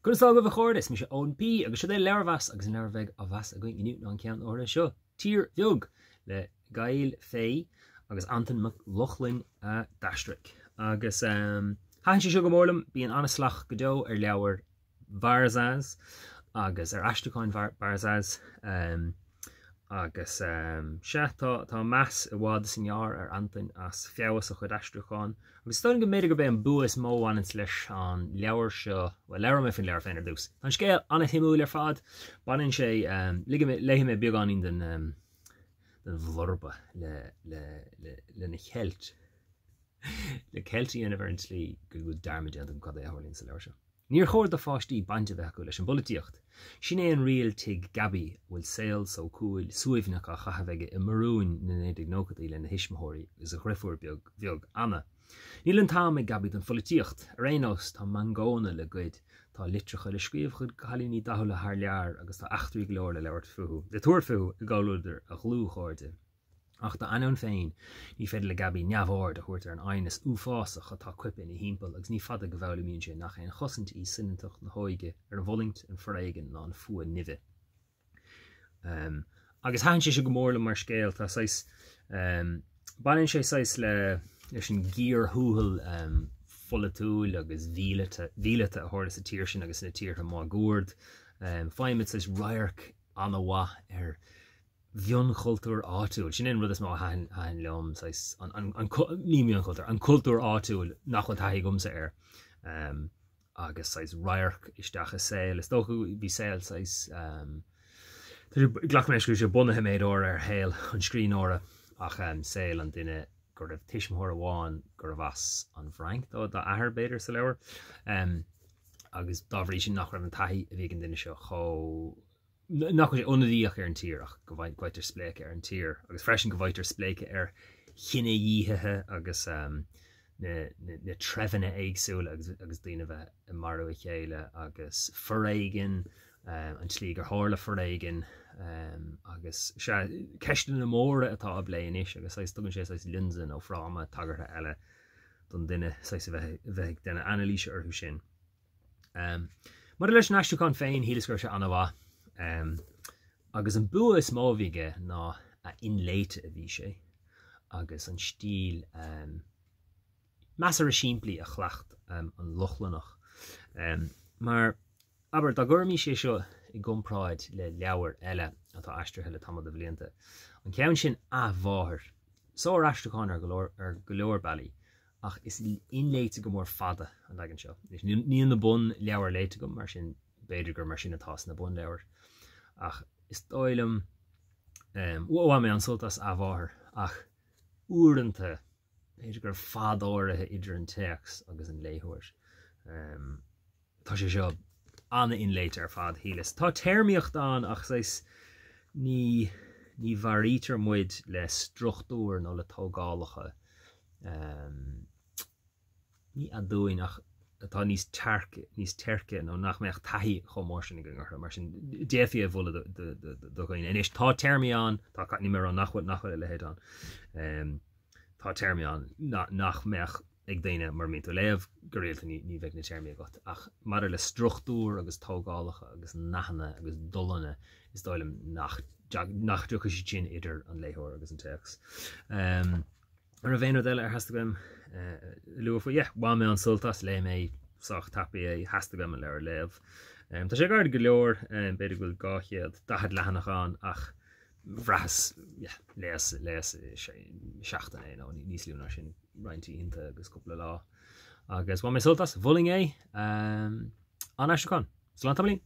Conas tá agaibh a chairde? Is mise Eoin P agus seo é Leabharmheas agus an leabhar a bheidh á mheas againn inniu ná an ceann áirithe seo, Tír Bheag le Gaël Faye agus Antain Mac Lochlainn a d'aistrigh. Agus um, thaitin sé seo go mór liom, bíonn an-slacht go deo ar leabhair Barzaz agus ar aistriúcháin Barzaz um, agus um, sea, tá, tá meas i bhfad is i ngearr ar Antain as feabhas a chuid aistriúchán agus is dóigh liom go mb'fhéidir gurb é an bua is mó a bhaineanns leis an leabhar seo, bhuel, labhróidh mé faoin leabhar féin ar dtús. Tá an scéal an-shuimiúil ar fad, baineann sé, um, léifidh mé beagáinín den, um, den bhlurba le, le, le, lena cheilt, le ceilt a dhéanamh ar an tslí go bhfuil dearmad déanta agam cad é a tharlaíonn sa leabhar seo. Níor chóir do pháistí baint a bheith acu leis an bpolaitíocht. Sin é an riail tigh Gaby, a bhfuil saol sócúil, suaimhneach á chaitheamh aige i mBurúin na 1990idí lena thuismitheoirí agus a dhriofúr beag bheag, Anna. Níl an t-am ag Gaby don pholaitíocht. Ar aon nós, tá mangóanna le goid, tá litreacha le scríobh chuig cailíní dathúla thar lear agus tá eachtraí go leor le labhairt fúthu, le tabhairt fúthu i gcomhluadar a dhlúthchairde. Ach dá ainneoin féin, ní féidir le Gaby neamhaird a thabhairt ar an aighneas uafásach atá coipthe ina thimpeall agus ní fada go bhfoghlaimíonn sé nach aon chosaint í soineantacht na hóige ar an bhfulaingt, an foréigean ná an fuath nimhe. Agus thaitin sé seo go mór liom mar scéal, tá saghas, baineann sé saghas le, leis an gcíor thuathail pholaitiúil agus mhíleata, mhíleata a tharla sa tír sin agus sna tíortha máguaird. Faighimid saghas radharc an-mhaith ar mhionchultúr áitiúil. Sin é an rud is mó a thaitin, thaitin liom, saghas, an, an, an, ní mionchultúr, an cultúr áitiúil nach bhfuil taithí agamsa air. Um, agus saghas radharc isteach i saol. Is dócha bhí saol saghas, um, glacaim leis go raibh sé bunaithe méid áirithe ar shaol an scríbhneora ach um, saol an duine go raibh tuismitheoir amháin gurbh as an bhFrainc dó, dá athair b'fhéidir sa leabhar. Um, agus dá bhrí sin nach raibh an taithí a bhí ag an duine seo chomh nach bhfuil sé ionadaíoch ar an tír ach go bhfaightear spléachadh ar an tír agus freisin go bhfaightear spléachadh ar chinedhíothaithe agus na treibheanna éagsúla agus agus daoine a bheith ag marú a chéile agus foréigean, an tslí gur tharla foréigean agus sea, ceisteanna móra atá á bplé anois agus saghas tugann sé saghas lionsa nó fráma tagartha eile don duine saghas a bheith a bheith ag déanamh anailíse orthu sin. Maidir leis an aistriúchán féin, shíleas go raibh sé an-mhaith. Agus an bua is mó a bhí aige ná a inléite a bhí sé agus an stíl measartha simplí a chleacht an Lochlannach. Mar, abair, dá gcuirfimís é seo i gcomparáid le leabhair eile atá aistrithe le tamall de bhlianta, an ceann sin Athmháthair, sár-aistriúchán ar go leor bealaí, Ach is inléite go mór fada an leagan seo. Anois, níl na bunleabhair léite agam, mar sin b'fhéidir gur mar sin atá sna bunleabhair. Ach is dóigh liom, bhain mé an-sult as Athmháthair, ach uaireanta, b'fhéidir go raibh fad áirithe idir an téacs agus an léitheoir. Tá sé seo an-inléite ar fad, shíleas. Tá téarmaíocht ann ach saghas ní ní mharaítear muid le struchtúir nó le tógálacha ní aduain ach atá níos tearc níos teirce nó nach mbeadh taithí chomh mór sin againn orthu. Mar sin d'fhéadfaí é a mholadh do dhaoine. Anois tá téarmaí ann, tá níl mé ag rá nach bhfuil nach bhfuil a leithéid ann. Tá téarmaí ann nach mbeadh ag daoine mura mbíonn tú ag léamh go rialta ní bheidh na téarmaí agat ach maidir le struchtúr agus tógálacha agus nathanna agus dullanna is dóigh liom nach nach dtiocfaidh siad sin idir an léitheoir agus an téacs. Um, an raibh aon rud eile ar theastaigh uaim uh, a lua faoi? Yeah, bhain mé an-sult as, léigh mé sách tapaidh é, theastaigh uaim an leabhar a léamh. Um, tá sé gairid go leor, um, b'fhéidir go bhfuil 240 leathanach ann ach bhraitheas, yeah, léas, léas seachtain é nó níos lú ná sin, roinnt oícheanta agus cúpla lá. Agus bhain mé sult as, mholfainn é, um, an-aistriúchán. Slán tamaillín!